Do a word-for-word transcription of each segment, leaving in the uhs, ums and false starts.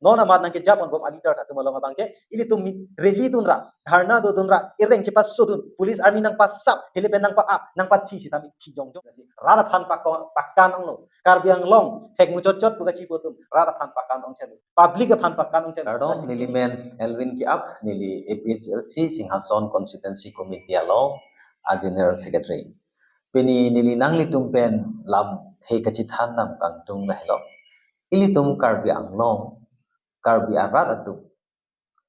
Non amat nangkejapon bom a-leaders atum along abangke, ilitum mi rally dunra, dharna dodunra, ireng chepasodun, police army nangpasap, hile pen nangpa-ap, nangpathi sitame thi jongjong si. Rat aphan pakon, pakan onglo. Karbi Anglong thek muchotchot pu kachipu atum, rat aphan pakan ongchelo. Public aphan pakan ongchelo. Kardom, neli men Elwin Kiap, neli A P H L C Singhason Constituency Committee along a-General Secretary. Pini neli nanglitum pen lamthe kachethan nangkangtung lahelo. Ilitum Karbi Anglong, Karbi arat atum,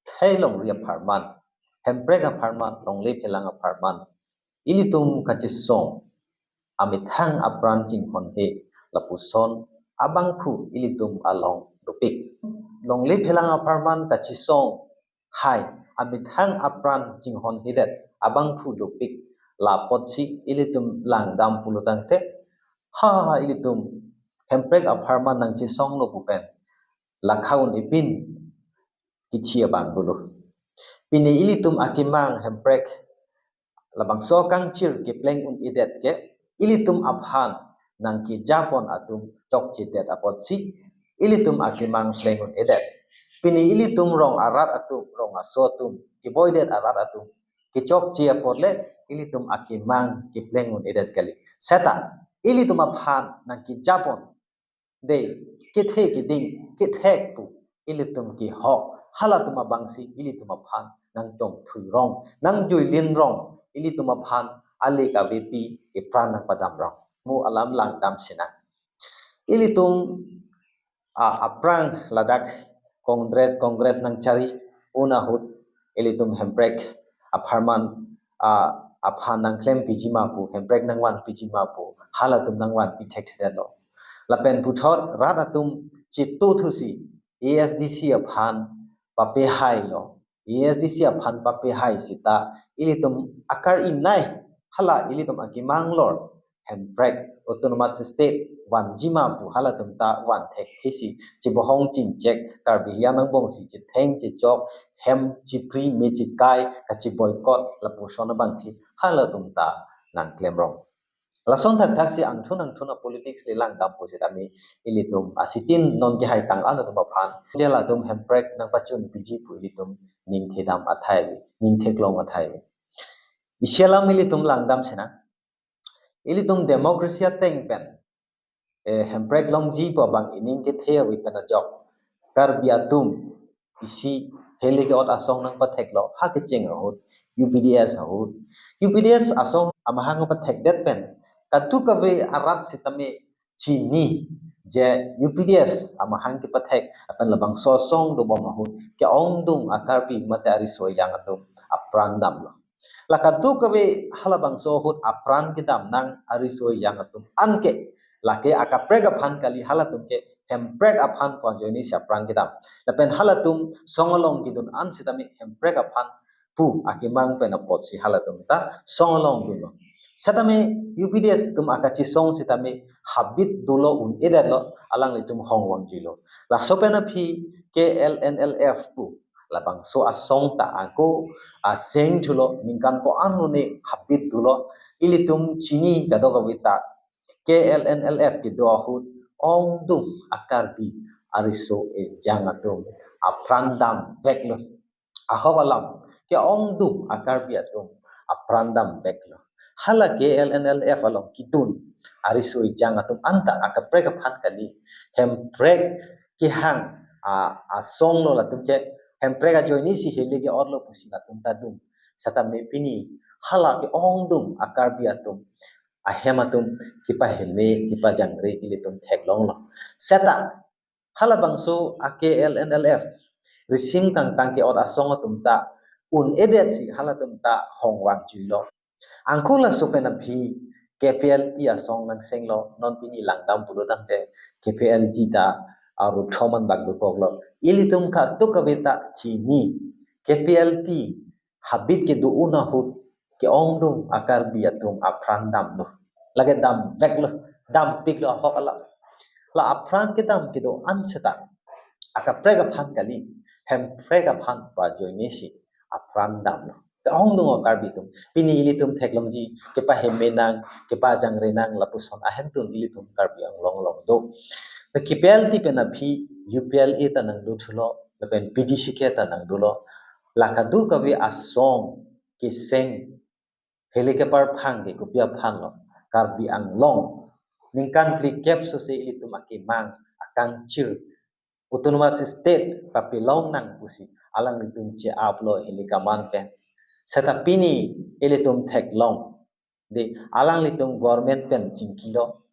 khei longri apharman, hemprek apharman, longle phelang apharman, ilitum kachesong amethang apran chinghonhe lapuson abangphu ilitum along dopik. Longle phelang apharman kachesong hai amethang apran chinghonhedet abangphu dopik la apotsi ilitum langdam pulo tangte, ha, ilitum hemprek apharman nangchesonglo pu pen lakha un-e pin kithi abang dolo. Pini ilitum akemang hemprek labangso kangchir kepleng un-edet ke, ilitum aphan nangkejapon atum chokchedet apotsi ilitum akemang pleng un-edet. Pini ilitum rong arat atum, rong aso atum, keboidet arat atum kechokche apot le ilitum akemang kepleng un-edet kali. Seta ilitum aphan nangkejapon, dei, kethe keding, kethek pu ilitum kehok, halatum abangsi ilitum aphan nangchongthui rong, nangjuilin rong, ilitum aphan ale kavepi epran nangpadam rong. Mo alam langdam sinang. Ilitum, a, aphrang ladak Congress, Congress nangchari un ahut, ilitum hemprek apharman, a, aphan nangklem piji ma pu, hemprek nangvan piji ma pu, halatum nangvan pi thekthedetlo. Lapen puthot rat atum chituthusi A S D C aphan papehailo. A S D C aphan papehai seta ilitum akar-inai, hala ilitum akemang lor hemprek autonomous state vanji ma pu halatum ta van thekthesi, chebohong chinchek, Karbi hian angbongsi chetheng chechok, hem chipri me chikai, kachiboycott lapuson abangsi halatum ta nangklem rong. Lason thakthaksi angthun angthun a-politics le langdam pusitame ilitum asitin non kehai tang-an atum aphan, je latum hemprek nangpachun piji pu ilitum ningthedam athai, ningtheklong athai. Isi alam ilitum langdam sinang. Ilitum democracy ateng pen, eh, hemprek longji pu abang ining kethe ave pen ajok Karbi atum isi heli ke-ot asong nangpatheklo, ha kecheng ahut U P D S ahut. U P D S asong amahang pathekdet pen kadokave arat sitame chini je U P D S amahang kepathek, lapen labangso asong dobom ahut ke-ongdung a-Karbi mate ariso ejang atum apran damlo. La kadokave halabangso ahut apran kedam nang ariso ejang atum anke, lake akaprek aphan kali, halatum ke hemprek aphan pu ajoinesi apran kedam. Lapen halatum song along kedun an sitame hemprek aphan pu akemang pen apotsi halatum ta song along dunlo. Setame U P D S atum akachesong sitame habit dolo, un-edetlo, alanglitum hong vangjuilo. Laso pen aphi K L N L F pu labangso asong ta ako aseng thulo, ningkan ko-an lone habit dolo, ilitum chini kadokave ta K L N L F kedo ahut ongdung a-Karbi ariso ejang atum apran damveklo. Ahok alam, ke-ongdung a-Karbi atum apran damveklo. Hala K L N L F along kedun ariso ejang atum anta akaprek aphan kali, hemprek kehang a, asong lo latum ke, hemprek ajoinesi heli ke-otlo pusi latum ta dun. Setame pini hala ke-ongdung a-Karbi atum ahem atum kepaheme, kepajangre ilitum theklonglo. Seta halabangso a-K L N L F risim kangtang ke-ot asong atum ta un-edetsi halatum ta hong vangjuilo. Angko laso pen aphi K P L T asong nangsenglo, non pini langdam pulo tangte K P L T ta aru thoman bak dokoklo. Ilitum kadokave ta chini K P L T habit kedo un ahut ke-ongdung a-Karbi atum apran damlo. Lake damveklo, dampiklo ahok alam. La apran kedam kedo an seta akaprek aphan kali, hemprek aphan pu ajoinesi apran damlo. Ke-ongdung a-Karbi atum. Pini ilitum theklongji, kepaheme nang, kepajangre nang, lapuson ahemtun ilitum Karbi Anglong along do. Ke P L T pen aphi U P L A ta nangdothulo, lapen P D C K ta nangdolo. La kadokave asong keseng heli kepar phang ke kopi aphan lo? Karbi Anglong ningkan phlikep sose ilitum akemang akangchir autonomous state papilong nang pusi alanglitum che-aplo heli kaman pen. Seta pini ilitum theklong, de, alanglitum government pen chingkilo.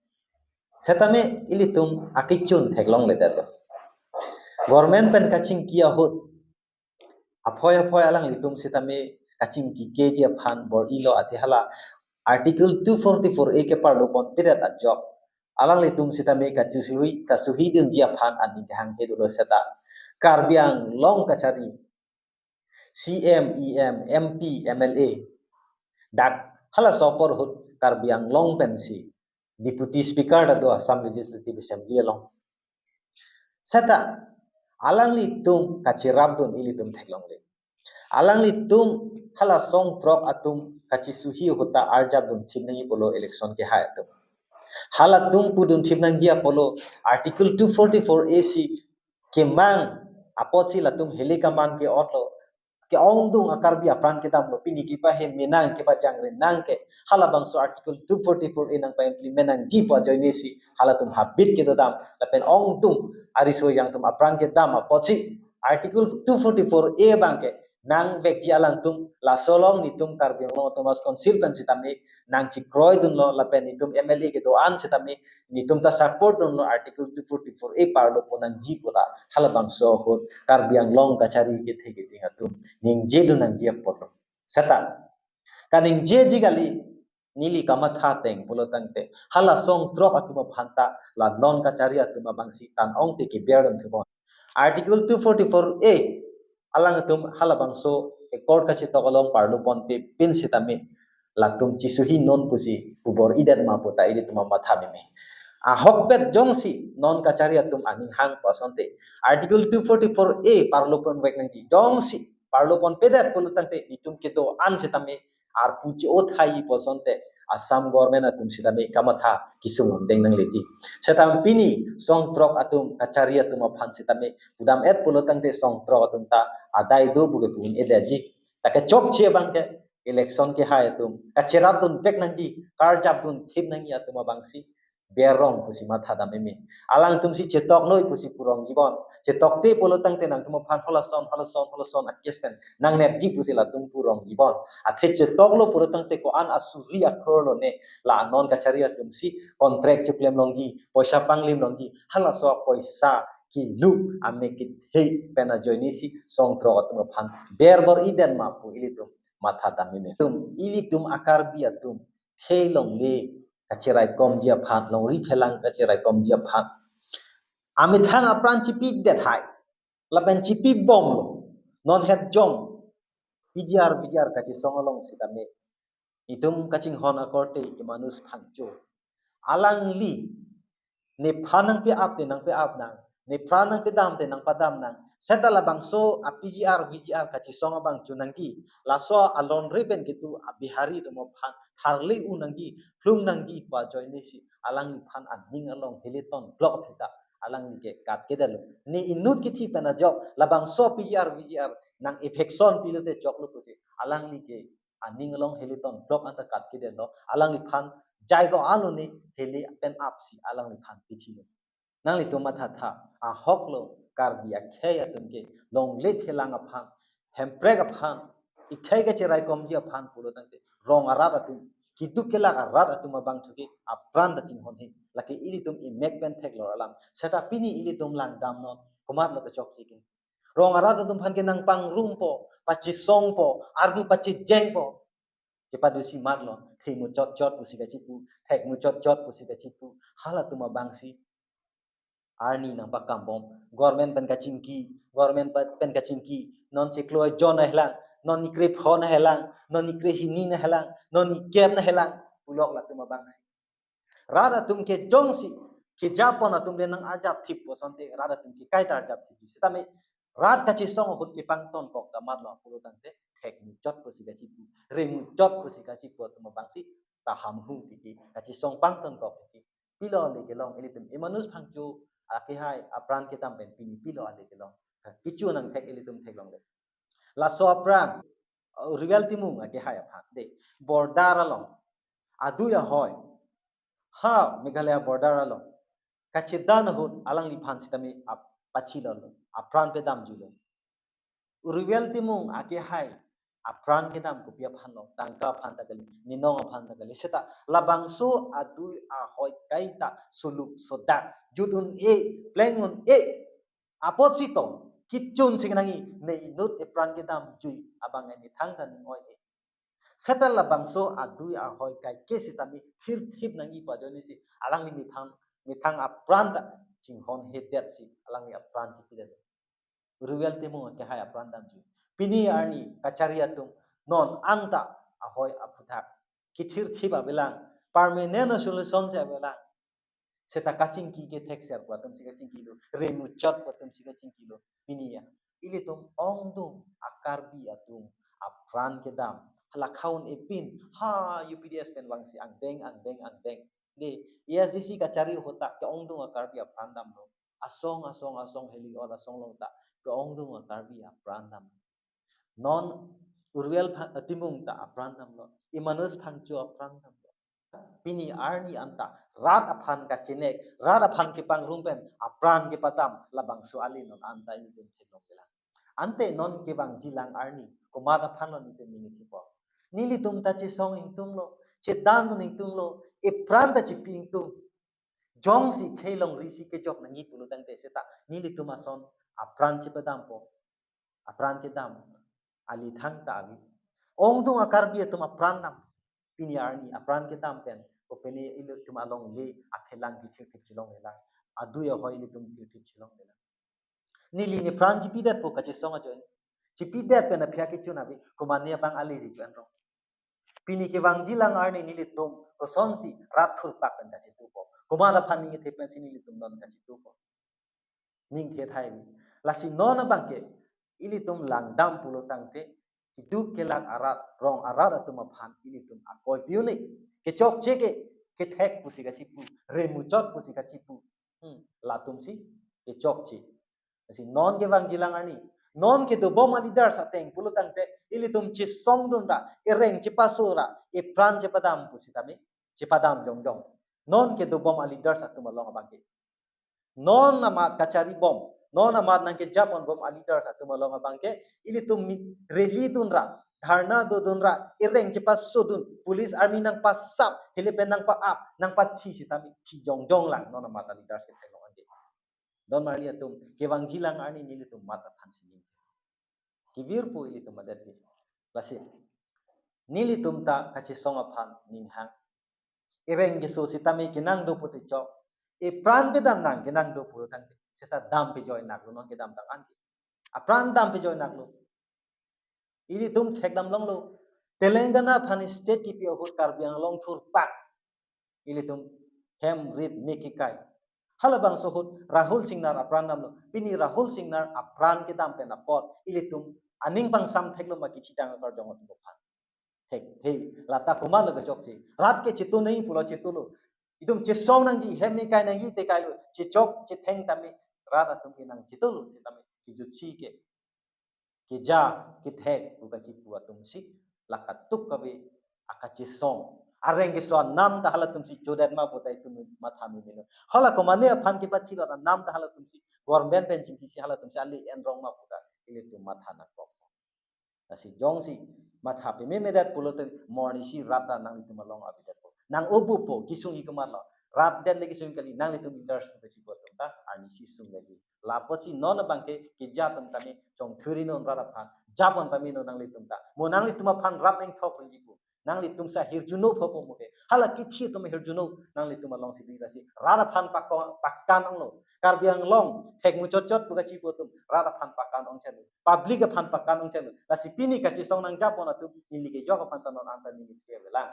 Setame ilitum akechun theklongledetlo. Government pen kachingki ahut aphoi aphoi alanglitum setame kachingki keji aphan bor-ilo, athe hala Article two forty-four A keparlo ponpedet ajok alanglitum setame kachisuhi, kasuhidunji aphan aning kehang he dolo. Seta Karbi Anglong kachari C M, E M, M P, M L A, dak halaso apor ahut Karbi Anglong pensi Deputy Speaker ta do Assam Legislative Assembly along. Seta alanglitum kachirapdun ilitum theklongle. Alanglitum hala song throk atum kachisuhi ahut ta arjapdun thip nangji pulo election kehai atum. Halatum pudun thip nangji apotlo Article two forty-four A si kemang apotsi latum heli kaman ke-otlo. Ke-ongdung a-Karbi apran kedamlo, pini kepaheme nang, kepajangre nang ke halabangso Article two forty-four A nangpa-implement nangji pu ajoinesi halatum habit kedodam lapen ongdung ariso yang atum apran kedam apotsi Article two forty-four A abang ke nangvekji alangtum. Laso along netum Karbi Anglong Autonomous Council pen setame nangchekroidunlo lapen netum M L A kedo-an setame netum ta support dunlo, Article two forty-four A parlo pon nangji pu la halabangso ahut Karbi Anglong kachari kethe ketheng atum ningjedun nangji apotlo. Seta kaningjeji kali, neli kamatha ateng pulo tangte hala song throk atum aphan ta la non kachari atum abangsi tan ongte keber dun thibon. Article two forty-four A alangtum halabangso accord kachetok along parlo ponpe pin setame latum chisuhi non pusi pubor-idet ma pu ta ilitum amatha meme. Ahokpet jongsi non kachari atum aning hang pu asonte Article two forty-four A parlo ponvek nangji, jongsi parlo ponpedet pulo tangte netum kedo-an setame arpu che-othai pu asonte Assam government atum setame kamatha kesung ongdeng nangleji. Seta pini song throk atum kachari atum aphan setame pudam-et pulo tangte song throk atum ta adai do pu ke pu-un-edetji. Ta kechokche abang ke election kehai atum kachirapdunvek nangji, karjapdun thip nangji atum abangsi berong pusi mathadam meme. Alangtumsi chetok noi pusi purongji bon. Chetokte pulo tangte nangtum aphan halason halason halason a-case pen nangnepji pusi latum purongji bon. Athe chetoklo pulo tangte ko-an asuri akror lone, la non kachari atumsi contract cheklem longji, poisa panglim longji, halaso poisa kilu ame kithei pen ajoinesi song throk atum aphan ber bor-idet ma pu ilitum mathadam meme. Tum ilitum a-Karbi atum theklongle kachiraikomji aphan, longri phelang kachiraikomji aphan. Amethang apran chipidet hai, lapen chipibomlo. Non het jong P G R, V G R kachesong along setame itum kachinghon akorte Emmanus Phangcho, alangli nephan nangpe-ap te nangpe-ap nang, nephan nangpedam te nangpadam nang. Seta labangso a-P G R, V G R kachesong abang cho nangji, laso alonre pen kedo a-Bihari atum aphan tharle un nangji, plung nangji pu ajoinesi alangliphan aning along heliton block aphi ta alangli ke kat kedetlo. Ne inut kithi pen ajok labangso P G R, V G R nang eviction pilote choklo pusi alangli ke aning along heliton block anta kat kedetlo. Alangliphan jaigo alo ne heli pen apsi alangliphan pithilo. Nanglitum mathatha, ahoklo Karbi akhei atum ke longle phelang aphan, hemprek aphan, ikhei kachiraikomji aphan pulo tangte rong arat atum, keduk kelak arat atum abang thu ke apran ta chinghonhe. Lake ilitum imek pen theklong alam. Seta pini ilitum langdamnon, komatlo kechokche ke. Rong arat atum aphan ke nangpangrumpo, pachesongpo, arpu pachejengpo. Kepadusi matlo, themu chotchot pusi kachipu, thekmu chotchot pusi kachipu, halatum abangsi arni nangpakambom, government pen kachingki, government pa-, pen kachingki, non chiklo jon nahelang, non ni krepho nahelang, non ni krehini nahelang, non ni kep nahelang, pulok latum abangsi. Rat atum ke jongsi kejapon atum le nang-arjap thip pu asonte rat atum ke kaita arjap thip. Setame rat kachesong ahut kepangtonkok ta matlo pulo tangte thekmuchot pusi kachipu, remuchot pusi kachipu atum abangsi ta hamhu tiki kachesong pangtonkok tiki. Pilo le kelong ilitum Emmanus Phangcho akehai apran kedam pen pini pilo ade kelong. Kecho nangthek ilitum theklongle. Laso apran, Rural Timung akehai aphan de. Border along. Adui ahoi. Ha Meghalaya border along. Kachedan ahut alangliphan sitame ap-, pachilo lo. Apran pedamjuilo. Rural Timung akehai apran kedam kopi aphan lo, tangka aphan ta kali, minong aphan ta kali, seta labangso adui ahoi kaita suluk sodak, jut un-e, pleng un-e, apot sitong, kechun sing nangji, ne inut epran kedamjui abang ne thangta ning oi-e. Seta labangso adui ahoi kaike sitame thirthip nangji pu ajoine si, alangli methang, methang apran ta chinghonhedetsi, alangli apran chipidet. Rural Timung akehai apran damjui. Pini arni kachari atum non anta ahoi aphuthak kethirthip avelang, permanent solution si avelang. Seta kachingki kethek ser pu atum si kachingkilo, remuchot pu atum si kachingkilo. Pini ya, ilitum ongdung a-Karbi atum apran kedam, hala khaun epin, ha U P D S pen vangsi angdeng, angdeng, angdeng. De, A S D C kachari ahut ta ke-ongdung a-Karbi apran damlo. Asong, asong, asong, heli ol asong along ta ke-ongdung a-Karbi apran dam. Non Rural pha-, Timung ta apran damlo. Emmanuel Phangcho apran damlo. Pini arni anta rat aphan kachenek, rat aphan kepangrum pen apran kepadam labangso ale non anta ilitum theklonglelang. Ante non kevangjilang arni komat aphan lo nelitum ning ithi po. Nelitum ta chesong ingtunglo, chedan ingtunglo, epran ta chipi ingtung. Jongsi khei longri si kejok nangji pulo tangte seta nelitum ason apran chepadampo. Apran kedam, ale thangta ale. Ongdung a-Karbi atum apran dam. Pini arni apran kedam pen kopine ilitum alongle aphelang kethirthip chelonglelang. Adui ahoi ilitum thirthip chelonglelang. Neli nepran chipidetpo kachesong ajoine. Chipidet pen aphi akechun ave, komatne abang ale ji pen rong. Pini kevangjilang arni nelitum kosonsi rat thurpak pen kachitupo. Komat aphan ning ithe pensi nelitum non kachitupo. Ning the thai ni. Lasi non abangke ilitum langdam pulo tangte keduk kelak arat, rong arat atum aphan ilitum akoi pi un-e. Kechokche ke, kethek pusi kachipu, remuchot pusi kachipu. Hmm, latumsi kechokche. Lasi non kevangjilang arni, non kedobom a-leaders ateng pulo tangte ilitum chesongdun ra, ereng chepaso ra, epran chepadam pusitame chepadam jongjong. Non kedobom a-leaders atum along abangke, non amat kacharibom, non amat nangkejaponbom a-leaders atum along abangke ilitum mi-, rally dun ra, dharna dodun ra, ereng chepasodun, police army nangpasap, helepen nangpa-ap, nangpathi sitame thi jongjong lang non amat a-leaders ketheklong anke. Don marli atum, kevangjilang arni nelitum mat aphan sining. Kevirpo ilitum adet ke. Lasi nelitum ta kachesong aphan ninghang. Ereng keso sitame kenang do pute chok. Epran kedam nang kenang do pulo tangte seta dam pejoi naklo non kedamtang anke. Apran dam pejoi naklo. Ilitum thekdam longlo. Telangana aphan state kipi ahut Karbi Anglong thurpak. Ilitum hem rit me kekai. Halabangso ahut Rahul Singnar apran damlo. Pini Rahul Singnar apran kedam pen apot ilitum aning pangsam theklo ma kachithang akarjong atum aphan. Thek, hei, lata komatlo kechokche. Rat ke chitu nangji pulo chitulo. Itum chesong nangji, hem me kai nangji te kailo. Chechok chetheng tame rat atum ke nangchitulo sitame kejutsi ke, keja, kethek pu kachipu atumsi la katuk kave akachesong. Areng keso anam ta halatumsi chodet ma puta itum matha memelo. Hala komatne aphan kepathilot anam ta halatumsi government pen chingkisi halatumsi ale enrong ma puta ilitum matha nangkok. Lasi jongsi matha pememedet pulote mornisi rat ta nanglitum along avedetpo. Nang-obupo, kesung-i komatlo. Rat det le kesung kali, nanglitum leaders pu kachipu atum ta arnisi sung lagi. Lapotsi non abangke keja atum tame chongthuri non rat aphan, japon pame non nanglitum ta. Mo nanglitum aphan rat nangthok rinji pu. Nanglitum sa hirjuno phopo mo ke. Hala kithi atum hirjuno nanglitum alongsi ding lasi rat aphan pako-, pakan onglo. Karbi Anglong thekmuchotchot pu kachipu atum rat aphan pakan ongchelo. Public aphan pakan ongchelo. Lasi pini kachesong nangjapon atum neli kejok aphan ta non anta neli the avelang.